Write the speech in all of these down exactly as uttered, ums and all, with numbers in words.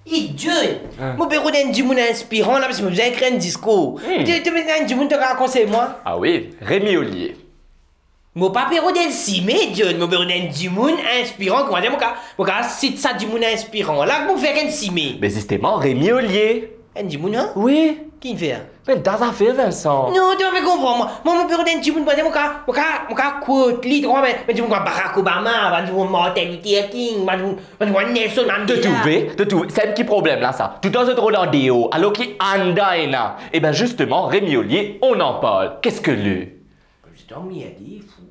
Hey John, mo pe rod enn dimoun inspiran la, paski mo bizin ekrir enn diskour. To, to bizin enn dimoun to kapav konsey mwa? Ah wi, Rémi Ollier. Mo pa pe rod enn sime, John, mo pe rod enn dimoun inspiran. Kouma dir mo kapav, mo kapav sit sa dimoun inspiran la, mo fer enn sime? Be zisteman, Rémi Ollier. Enn dimoun, an? Wi. Ki'nn fer? Be, dan zafer, Vincent. Non, to pa pe konpran mwa. Mwa, mo pe rod enn dimoun, mo kapav, mo kapav, mo kapav quote li, to konpran, me, me dimoun kouma Barack Obama, bann dimoun Martin Luther King, bann dimoun, bann dimoun Nelson Mandela. To trouve, to trouve, sa ki problem la sa. Toultan zot rod andeor, alor ki anndan ena. E be zisteman, Rémi Ollier, on en parle. Qu'est-ce que le... Zot anmerde, fou.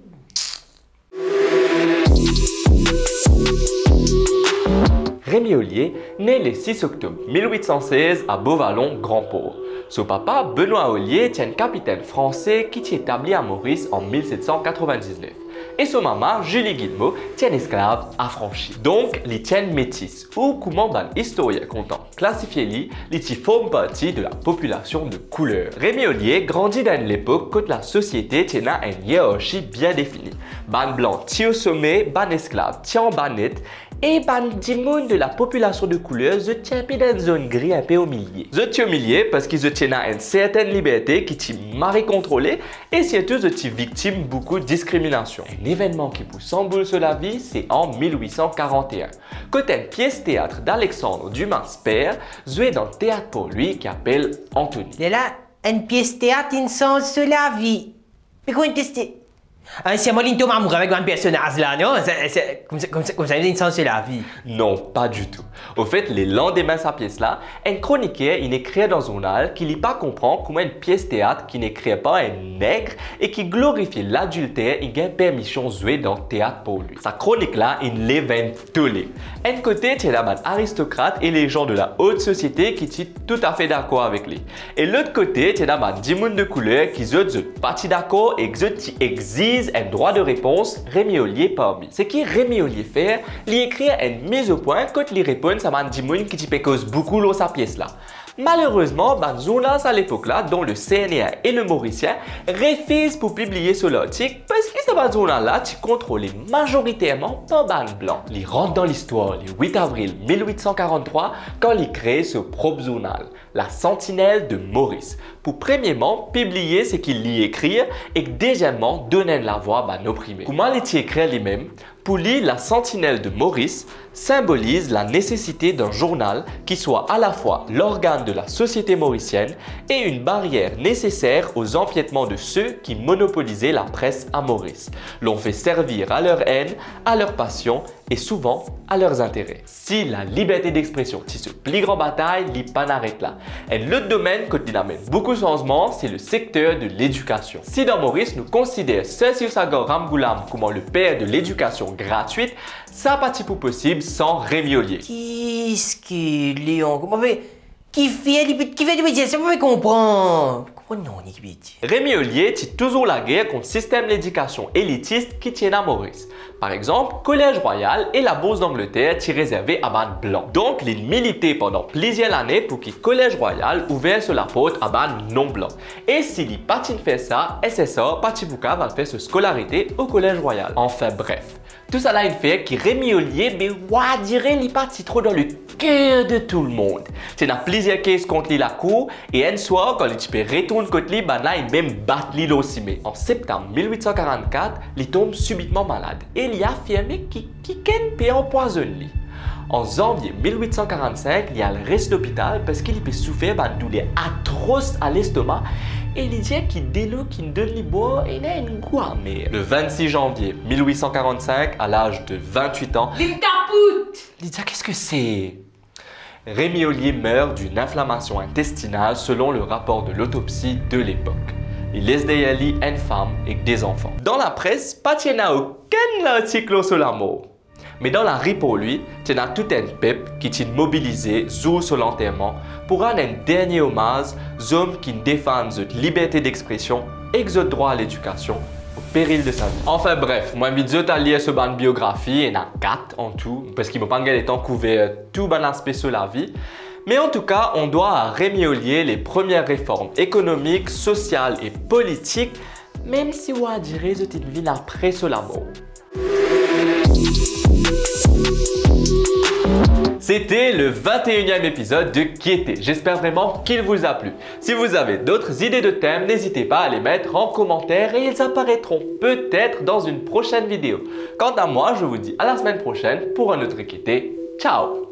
Rémi Ollier ne le sis oktob mil wit san sez a Beau-Vallon, Grand-Port. So papa, Benoît Ollier, ti enn kapitenn franse ki ti etabli a Moris an mil set san katrovin-diznef. E so mama, Julie Guillemot, ti enn esklav afransi. Donk, li ti enn metis, ou kouma bann istorien kontan klasifie li, li ti form parti de la popilasion de kouler. Rémi Ollier grandi dan enn lepok kot lasosiete ti ena enn ierarsi bien defini. Bann blan ti o some, bann esklav ti anba net, e bann dimoun de lapopilasion de kouler, zot ti enpe dan enn zone gri, enpe omilie. Zot ti omilie parski zot ti ena enn sertenn liberte ki ti mari kontrole, e sirtou zot ti viktim boukou diskriminasion. Enn evennman ki pou sanboul so lavi, se an mil wit san karant-e-enn, kot enn pies teat d'Alexandre Dumas père zwe dan teat Port-Louis ki apel Antony. Lerla, enn pies teat inn sanz so lavi. Me kouma inn teste? Ah, sirman li inn tom amour avek bann personaz la, non? Sa, sa, koumsa, koumsa, koumsa li inn sanz so lavi. Non, pa ditou. Ofet, lelandime sa pies la, enn kroniker inn ekrir dan zournal ki li pa konpran kouma enn pies teat ki'nn ekrir par enn negre e ki glorifie ladilter inn gagn permision zwe dan teat Port-Louis. Sa kronik la inn lev enn tole. Enn kote, ti ena bann aristokrat e lejan de la haute société ki ti toutafe dakor avek li. E lot kote, ti ena bann dimoun de kouler ki zot, zot pa ti dakor e ki zot ti exiz enn drwa de repons, Rémi Ollier parmi. Seki Rémi Ollier fer, li ekrir enn miz o pwin kot li reponn sa bann dimoun ki ti pe koz boukou lor sa pies la. Malerezman, bann zournal sa lepok la, dont Le Cernéen e Le Morisien, refiz pou pibliye so lartik parski sa bann zournal la ti kontrole mazoriterman par bann blan. Li rant dan listwar le wit avril mil wit san karant-trwa, kan li kree so prop zournal, La Sentinelle de Maurice, pou premierman pibliye seki li ekrir ek deziemman donn enn lavwa bann oprime. Kouma li ti ekrir limem, pou li, La Sentinelle de Maurice sinboliz la nesesite d'enn zournal ki swa alafwa lorgann de la sosiete morisienn e enn barier neseser o zanpietman de se ki monopolize lapres a Moris, l'ont fait servir à leur haine, à leur passion et souvent à leurs intérêts. Si la liberte d'expression ti so pli gran batay, li pa'nn aret la. Enn lot domenn kot li'nn amenn boukou sanzman, se le sekter de ledikasion. Si dan Moris nou konsider Sir Sirsagar Ramgoolam kouma le père de l'éducation gratuite, sa pa ti pou posib san Rémi Ollier. Kiski li ankor? Mo pe, kifer li pe, kifer li pe dir sa, mo pa konpran. Konpran nanye ki li pe dir. Rémi Ollier ti touzour lager kont sistem ledikasion elitis ki ti ena Moris. Par exanp, Kolez Rwayal e Labours d'Angleterre ti rezerve a bann blan. Donk, li'nn milite pandan plizier lane pou ki Kolez Rwayal ouver so laport a bann non-blan. E si li pa ti'nn fer sa, S S R pa ti pou kav al fer so skolarite o Kolez Rwayal. Anfin bref, tousala inn fer ki Rémi Ollier, be, oudire li pa ti tro dan leker de tou lemond. Ti ena plizier kes kont li lakour, e enn swar, kan li ti pe retourn kot li, bannla inn mem bat li lor sime. An septam mil wit san karant-kat, li tom sibitman malad e li afirme ki kikenn pe anpwazonn li. An zanvie mil wit san karant-sink, li al res lopital parski li pe soufer bann douler atros a lestoma e li dir ki delo ki'nn donn li bwar ena enn gou amer. Le vennsis zanvie mil wit san karant-sink, à l'âge de vingt-huit ans, li'nn kapout! Li dir, "Qu'est-ce que c'est?" Rémi Ollier meurt d'une inflammation intestinale selon le rapport de l'autopsie de l'époque. Li les deryer li enn fam ek de zanfan. Dan lapres, pa ti ena okenn lartik lor so lamor. Me dan lari Port-Louis, ti ena tou enn pep ki ti mobilize zour so lanterman pou rann enn dernie omaz zom ki'nn defann zot liberte d'expresion ek zot drwa a ledikasion o peril de sa vi. Anfin bref, mo invit zot al lir so bann biografi, ena kat an tou, parski mo pa'nn gagn letan kouver tou bann aspe so lavi. Mais en tout cas, on doit à Rémi Ollier les premières réformes économiques, sociales et politiques, mem si oudire zot inn vinn apre so lamor. C'était le vingt et unième épisode de Kiete. J'espère vraiment qu'il vous a plu. Si vous avez d'autres idées de thèmes, n'hésitez pas à les mettre en commentaire et ils apparaîtront peut-être dans une prochaine vidéo. Quant à moi, je vous dis à la semaine prochaine pour un autre Kiete. Ciao !